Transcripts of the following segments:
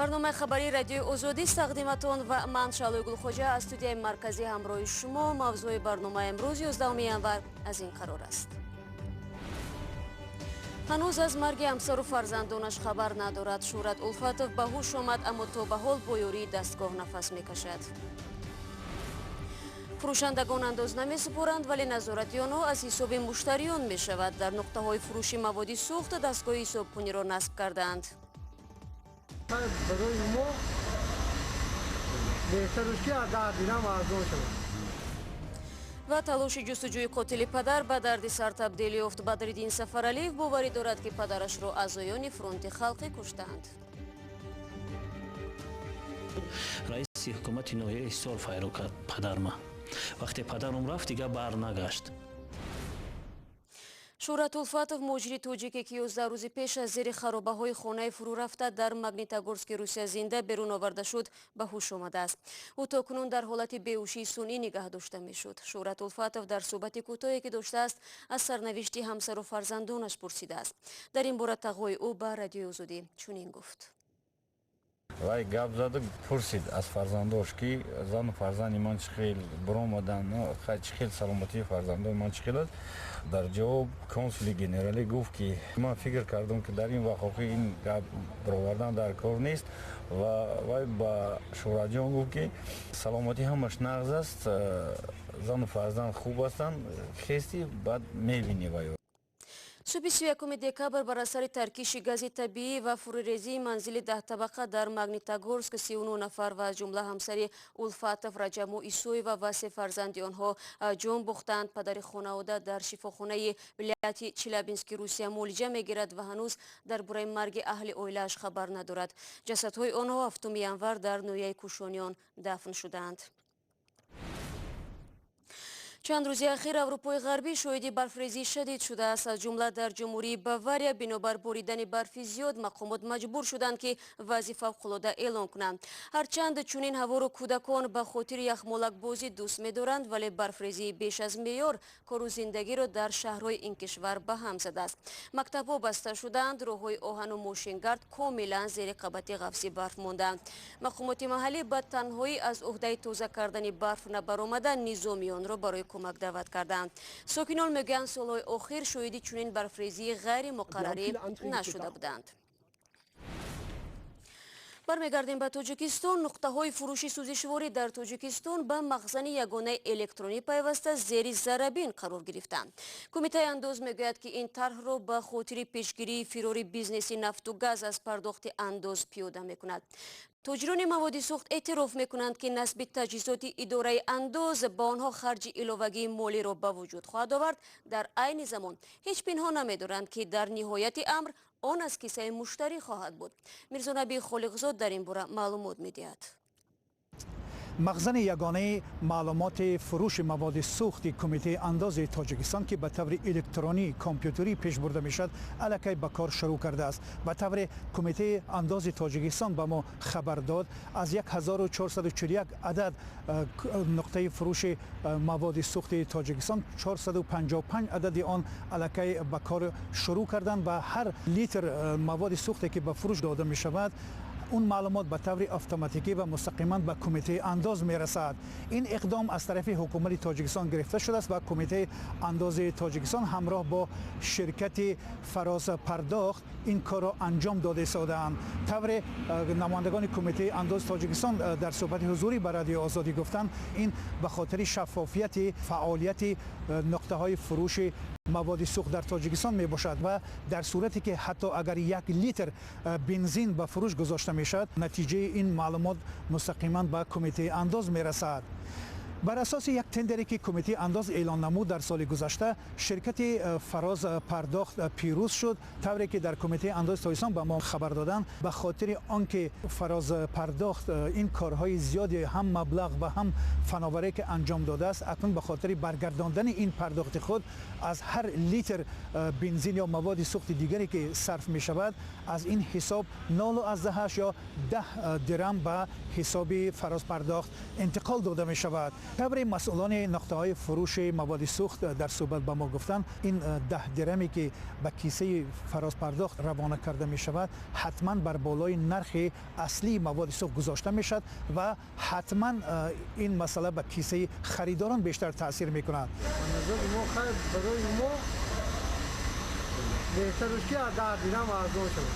Барномаи хабарии Радиои Озодӣ тақдиматон ва ман, Шаълои Гулхоҷа, аз студияи марказӣ ҳамроҳи шумо. Мавзӯи барномаи имрӯз, 11 январ, аз ин қарор аст: ҳанӯз аз марги ҳамсару фарзандонаш хабар надорад. Шӯҳрат Улфатов ба ҳуш омад, аммо то ба ҳол бо ёрии дастгоҳ нафас мекашад. Фурӯшандагон андоз намесупоранд, вале назорати онҳо аз ҳисоби муштариён мешавад. Дар нуқтаҳои фурӯши маводи сӯхт дастгоҳи ҳисобкуниро насб кардаанд. Барои мо беҳтараш, ки 10 дирам арзон шавад. Ва талоши ҷустуҷӯи қотили падар ба дарди сар табдил ёфт. Бадриддин Сафаралиев боварӣ дорад, ки падарашро аъзоёни Фронти Халқӣ куштаанд. Раиси ҳукумати ноҳияи Ҳисор файро кард падарма. Вақте падарум рафт, дигар барнагашт. Шӯҳрат Улфатов, муҳоҷири тоҷике, ки 11 рӯзи пеш аз зери харобаҳои хонаи фурӯ рафта дар Магнитогорски Русия зинда берун оварда шуд, ба ҳуш омадааст. Ӯ то кунун дар ҳолати беҳушии сунъӣ нигаҳ дошта мешуд. Шӯҳрат Улфатов дар суҳбати кӯтоҳе, ки доштааст, аз сарнавишти ҳамсару фарзандонаш пурсидааст. Дар ин бора тағои ӯ ба Радиои Озодӣ чунин гуфт: Вай гап заду пурсид аз фарзандош, ки зану фарзанди ман чӣ хел биромаданд, чӣ хел, саломатии фарзандои ман чӣ хел аст. Дар ҷавоб консули генералӣ гуфт, ки ман фикр кардам, ки дар ин вақт охи ин гап бировардан дар кор нест. Ва вай ба Шӯҳратҷон гуфт, ки саломатӣ ҳамаш нағз аст, зану фарзанд хуб ҳастанд, хести баъд мебинӣ вай. Субҳи 31 декабр бар асари таркиши гази табиӣ ва фурӯрезии манзили 10-табақа дар Магнитогорск 39 нафар ва аз ҷумла ҳамсари Улфатов, Раҷабмо Исоева, ва се фарзанди онҳо ҷон бохтанд. Падари хонавода дар шифохонаи вилояти Челябински Русия муолиҷа мегирад ва ҳанӯз дар бораи марги аҳли оилааш хабар надорад. Ҷасадҳои онҳо 7 январ дар ноҳияи Кӯшониён дафн шудаанд. Чанд рӯзи ахир Аврупои Ғарбӣ шоҳиди барфрезии шадид шудааст, аз ҷумла дар ҷумҳурии Бавария. Бинобар боридани барфи зиёд мақомот маҷбур шуданд, ки вазъи фавқулода эълон кунанд. Ҳарчанд чунин ҳаворо кӯдакон ба хотири яхмолакбозӣ дӯст медоранд, вале барфрезии беш аз меъёр кору зиндагиро дар шаҳрҳои ин кишвар ба ҳам задааст. Мактабҳо баста шуданд, роҳҳои оҳану мошингард комилан зери қабати ғафси барф мондаанд. Мақомоти маҳаллӣ ба танҳоӣ аз ӯҳдаи тоза кардани барф набаромада, низомиёнро барои кӯмак даъват карданд. Сокинон мегӯянд, солҳои охир шоҳиди чунин барфрезии ғайримуқаррарӣ нашуда буданд. Бармегардем ба Тоҷикистон. Нуқтаҳои фурӯши сӯзишворӣ дар Тоҷикистон ба махзани ягонаи электронӣ пайваста зери зарабин қарор гирифтанд. Кумитаи андоз мегӯяд, ки ин тарҳро ба хотири пешгирии фирори бизнеси нафту газ аз пардохти андоз пиёда мекунад. Тоҷирони маводи сӯхт эътироф мекунанд, ки насби таҷҳизоти идораи андоз ба онҳо харҷи иловагии молиро ба вуҷуд хоҳад овард. Дар айни замон ҳеҷ пинҳон намедоранд, ки дар ниҳояти амр он аз кисаи муштарӣ хоҳад буд. Мирзонаби Холиқзод дар ин бора маълумот медиҳад. Махзани ягонаи маълумоти фурӯши маводи сӯхти Кумитаи андози Тоҷикистон, ки ба таври электронӣ компютерӣ пеш бурда мешавад, аллакай ба кор шурӯъ кардааст. Ба тавре Кумитаи андози Тоҷикистон ба мо хабар дод, аз 1441 адад нуқтаи фурӯши маводи сӯхти Тоҷикистон 455 адади он аллакай ба кор шурӯъ карданд ва ҳар литр маводи сӯхте, ки ба фурӯш дода мешавад, он маълумот ба таври автоматикӣ ва мустақиман ба Кумитаи андоз мерасад. Ин иқдом аз тарафи ҳукумати Тоҷикистон гирифта шудааст ва Кумитаи андози Тоҷикистон ҳамроҳ бо ширкати Фарозпардохт ин корро анҷом дода истодаанд. Тавре намояндагони Кумитаи андози Тоҷикистон дар суҳбати ҳузурӣ ба Радиои Озодӣ гуфтанд, ин ба хотири шаффофияти фаъолияти нуқтаҳои фурӯши маводи сӯхт дар Тоҷикистон мебошад ва дар сурате ки ҳатто агар 1 литр бензин ба фурӯш гузошта мешавад, натиҷаи ин маълумот мустақиман ба Кумитаи андоз мерасад. Бар асоси як тендере, ки Кумитаи андоз эълон намуд дар соли гузашта, ширкати Фароз Пардохт пирӯз шуд. Тавре ки дар Кумитаи андози Тоҷикистон ба мо хабар доданд, ба хотири он ки Фароз Пардохт ин корҳои зиёди ҳам маблағ ва ҳам фановарӣ ки анҷом додааст, акнун ба хотири баргардондани ин пардохти худ аз ҳар литр бензин ё маводи сӯхти дигаре, ки сарф мешавад, аз ин ҳисоб 0,8 ё 10 дирам ба ҳисоби Фарозпардохт интиқол дода мешавад. Тавре масъулони нуқтаҳои фурӯши маводи сӯхт дар суҳбат ба мо гуфтанд, ин 10 дираме ки ба кисаи фарозпардохт равона карда мешавад, ҳатман бар болои нархи аслии маводи сӯхт гузошта мешавад ва ҳатман ин масъала ба кисаи харидорон бештар таъсир мекунад. Барои мо беҳтар аст ки 10 дирам арзон шавад.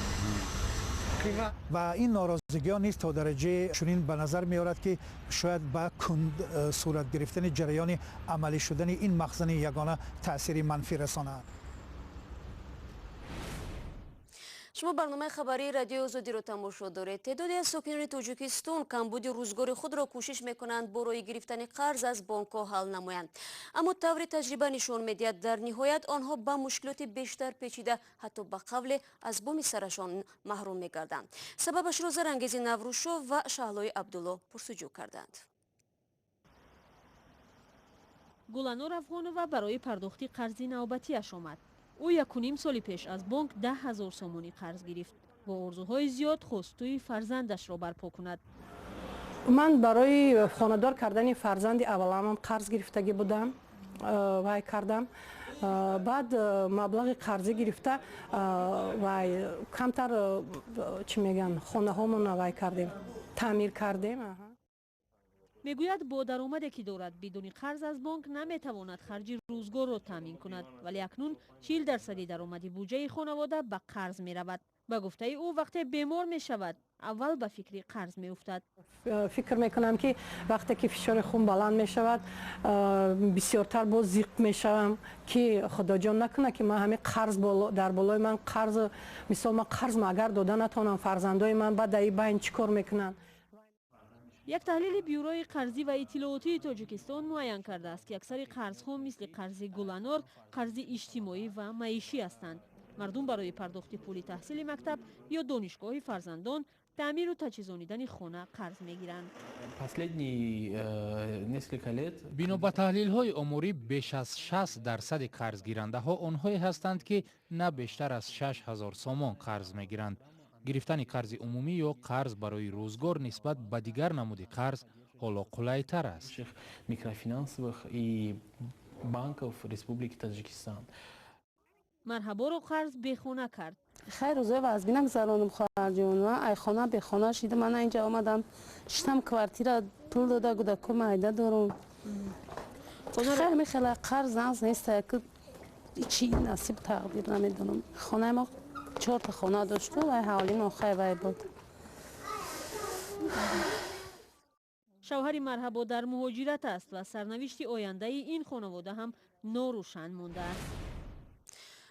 Ва ин норозигиҳо низ то дараҷаи чунин ба назар меорад, ки шояд ба кунд сурат гирифтани ҷараёни амалӣ шудани ин махзани ягона таъсири манфӣ расонад. Шумо барномаи хабарии радиои Озодиро тамошо доред. Теъдоде аз сокинони Тоҷикистон камбуди рӯзгори худро кӯшиш мекунанд бо роҳи гирифтани қарз аз бонкҳо ҳал намоянд. Аммо таври таҷриба нишон медиҳад, дар ниҳоят онҳо ба мушкилоти бештар печида, ҳатто ба қавле аз боми сарашон маҳрум мегарданд. Сабабашро Зарангези Наврӯзшов ва Шаҳлои Абдулло пурсуҷӯ карданд. Гуланор Афғонова барои пардохти қарзи навбатиаш омад. Ӯ 1.5 соли пеш аз бонк 10 000 сомонӣ қарз гирифт. Бо орзуҳои зиёд хост тӯи фарзандашро барпо кунад. Ман барои хонадор кардани фарзанди авваламам қарз гирифтагӣ будам, вай кардам. Баъд маблағи қарзӣ гирифта вай камтар, чӣ мегӯянд, хонаҳомонро вай кардем, таъмир кардем. Мегӯяд, бо даромаде ки дорад, бидуни қарз аз бонк наметавонад харҷи рӯзгорро таъмин кунад, вале акнун 40% даромади буҷаи хонавода ба қарз меравад. Ба гуфтаи ӯ, вақте бемор мешавад, аввал ба фикри қарз меуфтад. Фикр мекунам, ки вақте ки фишори хун баланд мешавад, бисёртар боз зиқ мешавам, ки худоҷон накунад, ки ман ҳамин қарз дар болои ман қарз, мисол ман қарз агар дода натавонам, фарзандои ман баъд дар ин байн чӣ кор мекунанд? Як таҳлили бюрои қарзӣ ва иттилоотии Тоҷикистон муайян кардааст, ки аксари қарзҳо мисли қарзи Гуланор қарзи иҷтимоӣ ва маишӣ ҳастанд. Мардум барои пардохти пули таҳсили мактаб ё донишгоҳи фарзандон, таъмиру таҷҳизонидани хона қарз мегиранд. Бино ба таҳлилҳои оморӣ, беш аз 60% қарзгирандаҳо онҳое ҳастанд, ки на бештар аз 6 000 сомон қарз мегиранд. Гирифтани қарзи умумӣ ё қарз барои рӯзгор нисбат ба дигар намуди қарз ҳоло қулайтар аст. Микрофинансовых и банков Республики Таджикистан. Марҳаборо қарз бехона кард. Хайр, рӯзои вазбина гузаронам, хоҳарҷон. Ман ай хона бехона шидам, ман инҷа омадам, шитам, квартира пул дода, гудако майда дорум. Хайр, мехела қарз наз нест, чи насиб тақдир намедонам. Хонаи мо 4 та хона дошту, вай ҳавлимон хай вай буд. Шавҳари Марҳабо дар муҳоҷират аст ва сарнавишти ояндаи ин хонавода ҳам норӯшан мондааст.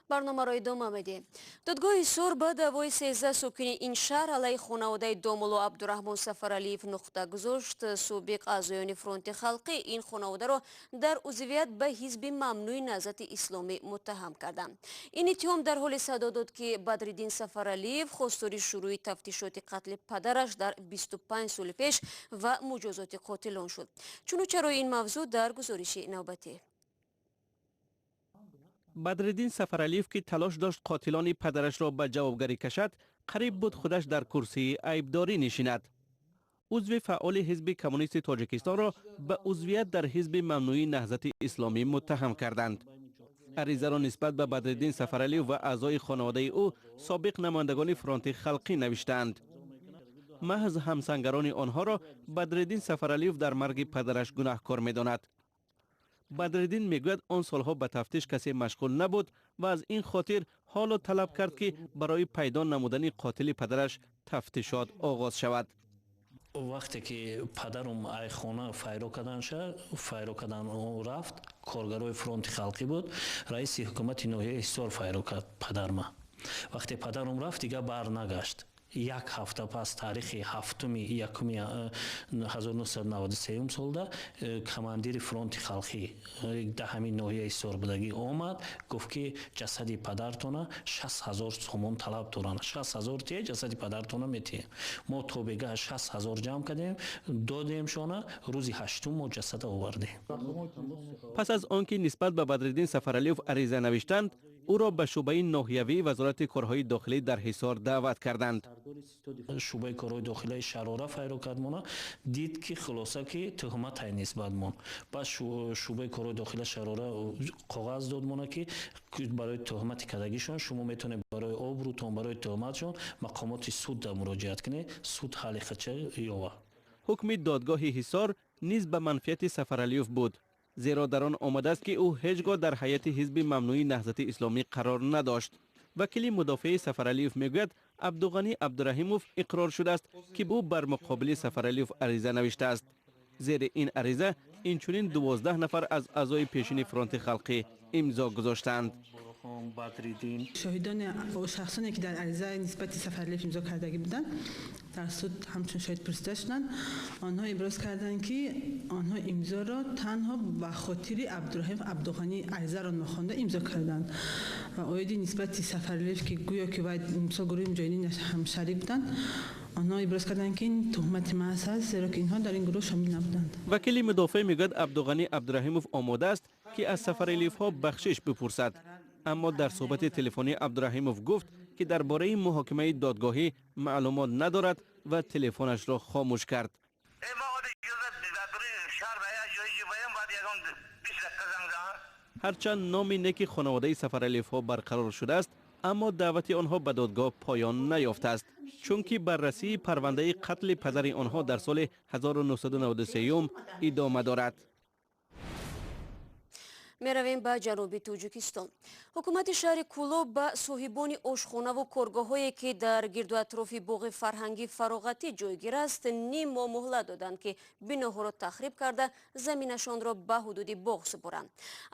Барномаро идома медиҳем. Додгоҳи Ҳисор ба даъвои 13 сокини ин шаҳр алайҳи хонаводаи домулло Абдураҳмон Сафаралиев нуқта гузошт. Собиқ аъзоёни фронти халқӣ ин хонаводаро дар узвият ба ҳизби мамнӯи Наҳзати Исломӣ муттаҳам карданд. Ин иттиҳом дар ҳоле садо дод, ки Бадриддин Сафаралиев хостори шурӯи тафтишоти қатли падараш дар 25 соли пеш ва муҷозоти қотилон шуд. Чуну чарои ин мавзӯъ дар гузориши навбатӣ. Бадриддин Сафаралиев, ки талош дошт қотилони падарашро ба ҷавобгарӣ кашад, қариб буд худаш дар курсии айбдорӣ нишинад. Узви фаъоли ҳизби коммунисти Тоҷикистонро ба узвият дар ҳизби мамнӯи Наҳзати Исломӣ муттаҳам карданд. Аризаро нисбат ба Бадриддин Сафаралиев ва аъзои хонаводаи ӯ собиқ намояндагони фронти халқӣ навиштаанд. Маҳз ҳамсангарони онҳоро Бадриддин Сафаралиев дар марги падараш гунаҳкор медонад. Бадриддин мегӯяд, он солҳо ба тафтиш касе машғул набуд ва аз ин хотир ҳоло талаб кард, ки барои пайдо намудани қотили падараш тафтишот оғоз шавад. Вақте ки падарум ай хона файро кардан файро кардан рафт, коргарои фронти халқӣ буд, раиси ҳукумати ноҳияи Ҳисор файро кард падарма. Вақте падарум рафт, дигар барнагашт. Як ҳафта пас, таърихи 7-1-1993 солда, командири фронти халқӣ дар ҳамин ноҳияи Ҳисор будагӣ омад, гуфт, ки ҷасади падартона 60 000 сомон талаб доранд, 60 000 тие, ҷасади падартона метиҳем. Мо то бегаҳ 60 000 ҷамъ кардем, додемшона, рӯзи ҳаштум мо ҷасада овардем. Пас аз он ки нисбат ба Бадриддин Сафаралиев ариза навиштанд, Ӯро ба шӯъбаи ноҳиявии Вазорати корҳои дохилӣ дар Ҳисор даъват карданд. Шӯъбаи корҳои дохилаи Шарора файро кард мона, дид ки хулоса ки туҳмат ай нисбат мон. Баъд шӯъбаи корҳои дохила Шарора коғаз дод мона, ки барои туҳмати кардагишон шумо метавонед барои обрӯтон, барои туҳматшон мақомоти суд да муроҷиат кунед, суд ҳалли худша ёва. Ҳукми додгоҳи Ҳисор низ ба манфиати Сафаралиев буд, зеро дар он омадааст, ки ӯ ҳеҷ гоҳ дар ҳайати ҳизби мамнӯи Наҳзати Исломӣ қарор надошт. Вакили мудофеи Сафаралиев мегӯяд, Абдуғанӣ Абдураҳимов иқрор шудааст, ки ӯ бар муқобили Сафаралиев ариза навиштааст. Зери ин ариза инчунин 12 нафар аз аъзои пешини Фронти халқӣ имзо гузоштаанд. Шоҳидони шахсоне, ки дар ариза нисбати Сафаралиев имзо кардагӣ буданд, дар суд ҳамчун шоҳид пурсида шуданд. Онҳо иброз карданд, ки онҳо имзоро танҳо ба хотири Абдураҳимов Абдуғанӣ аризаро нохонда имзо карданд ва оиди нисбати Сафаралиев, ки гӯё ки вай мисол гурӯҳи муҷоҳидин ҳамшарик буданд, онҳо иброз карданд, ки ин туҳмати маҳз аст, зеро ки инҳо дар ин гурӯҳ шомил набуданд. Вакили мудофеъ мегӯяд, Абдуғанӣ Абдураҳимов омода аст, ки аз Сафаралиевҳо бахшиш бипурсад, аммо дар суҳбати телефонӣ Абдураҳимов гуфт, ки дар бораи муҳокимаи додгоҳӣ маълумот надорад ва телефонашро хомӯш кард. Ҳарчанд номи неки хонаводаи Сафаралиевҳо барқарор шудааст, аммо даъвати онҳо ба додгоҳ поён наёфтааст, чунки баррасии парвандаи қатли падари онҳо дар соли 1993 идома дорад. Меравем ба ҷануби Тоҷикистон. Ҳукумати шаҳри Кӯлоб ба соҳибони ошхонаву коргоҳҳое, ки дар гирду атрофи боғи фарҳангӣ фароғатӣ ҷойгир аст, ним моҳ муҳлат доданд, ки биноҳоро тахриб карда, заминашонро ба ҳудуди боғ супоранд.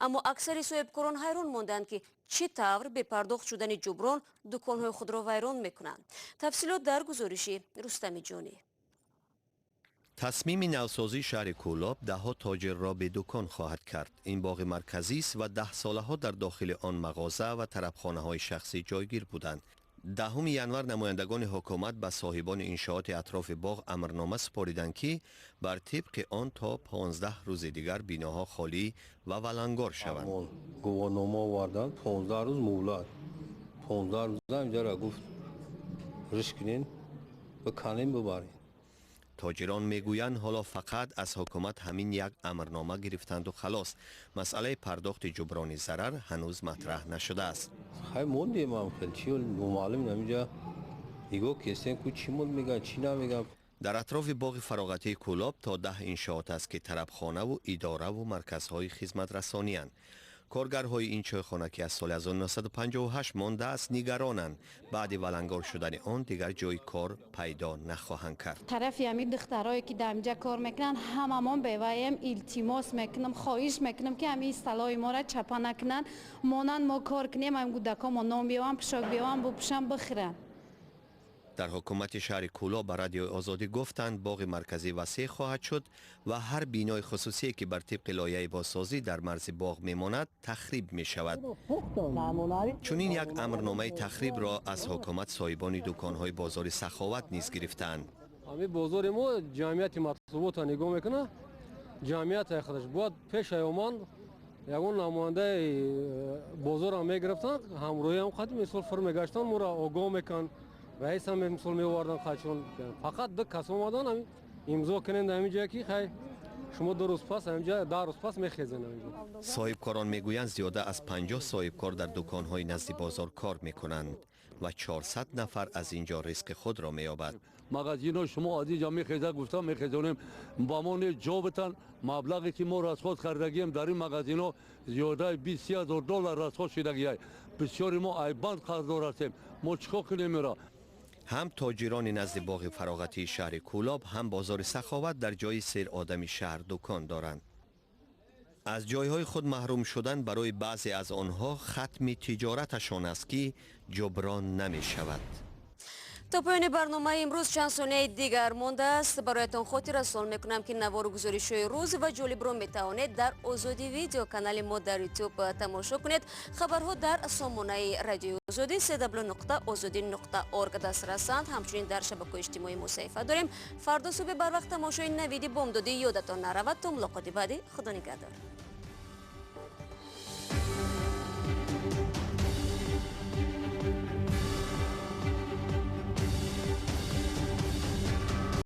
Аммо аксари соҳибкорон ҳайрон монданд, ки чӣ тавр бепардохт шудани ҷуброн дуконҳои худро вайрон мекунанд. Тафсилот дар гузориши Рустами Ҷонӣ. Тасмими навсозии шаҳри Кӯлоб даҳҳо тоҷирро бедукон хоҳад кард. Ин боғи марказист ва даҳсолаҳо дар дохили он мағоза ва тарабхонаҳои шахсӣ ҷойгир буданд. 10 январ намояндагони ҳукумат ба соҳибони иншооти атрофи боғ амрнома супориданд, ки бар тибқи он то 15 рӯзи дигар биноҳо холӣ ва валангор шаванд. Гувоҳнома оварданд, 15 рӯз муҳлат. 15 рӯза инҷара гуфт, риш кунен, биканем, бибарем. Тоҷирон мегӯянд, ҳоло фақат аз ҳукумат ҳамин як амрнома гирифтанду халос. Масъалаи пардохти ҷуброни зарар ҳанӯз матраҳ нашудааст. Хай, мондем ам хел, чи номаълум, ҳаминҷа нигоҳ кестем ку, чӣ монд мегӯянд, чӣ намегӯянд. Дар атрофи боғи фароғатии Кӯлоб то 10 иншоот аст, ки тарабхонаву идораву марказҳои хизматрасониянд. Коргарҳои ин чойхона, ки аз соли 1958 мондааст, нигаронанд, баъди валангор шудани он дигар ҷои кор пайдо нахоҳанд кард. Тарафи ҳамин духтарое, ки дар инҷа кор мекунанд, ҳамамон беваем илтимос мекунам, хоҳиш мекунам, ки ҳамин исталоҳи моро чапа накунанд, монанд, мо кор кунем, ҳамин кӯдакомо нон биёванд, пӯшок биёванд, бупӯшанд, бихӯранд. Дар ҳукумати шаҳри Кӯлоб ба Радиои Озодӣ гуфтанд, боғи марказӣ васеъ хоҳад шуд ва ҳар бинои хусусие, ки бар тибқи лоиҳаи бозсозӣ дар марзи боғ мемонад, тахриб мешавад. Чунин як амрномаи тахрибро аз ҳукумат соҳибони дуконҳои бозори Саховат низ гирифтаанд. Ҳамин бозори мо ҷамъияти матлубота нигоҳ мекунад, ҷамъияте худаш бояд пешаи оман ягон намояндаи бозорам мегирифтанд, ҳамроҳиам қадим мисол фур мегаштанд, моро огоҳ мекунанд, раисам мисол меовардан қачон. Фақат ду кас омадан, ҳамин имзо кунед ҳамин ҷое, ки хай, шумо 2 рӯз пас ҳаминҷа, 10 рӯз пас мехезен ҳаминҷо. Соҳибкорон мегӯянд, зиёда аз 50 соҳибкор дар дуконҳои назди бозор кор мекунанд ва 400 нафар аз ин ҷо ризқи худро меёбад. Магазино шумо аз инҷа мехезад гуфта мехезонем, ба мо не ҷо битан. Маблағе ки мо расход кардагием дар ин магазино зиёдаи 20 ҳазор доллар расход шудагиай. Бисёри мо айбанд қарздор ҳастем, мо чӣ кор кунем ира? Ҳам тоҷирони назди боғи фароғатии шаҳри Кӯлоб, ҳам бозори Саховат дар ҷои серодами шаҳр дукон доранд. Аз ҷойҳои худ маҳрум шудан барои баъзе аз онҳо хатми тиҷораташон аст, ки ҷуброн намешавад. То поёни барномаи имрӯз чанд сонияи дигар мондааст. Бароятон хотиррасон мекунам, ки навору гузоришҳои рӯз ва ҷолибро метавонед дар Озодӣ Видео, канали мо дар Ютуб, тамошо кунед. Хабарҳо дар сомонаи Радиои Озодӣ www.ozodi.org дастрасанд. Ҳамчунин дар шабакаҳои иҷтимоӣ мо саҳифа дорем. Фардо субҳи барвақт тамошои Навиди бомдодӣ ёдатон наравад. То мулоқоти баъдӣ, худо нигаҳдор.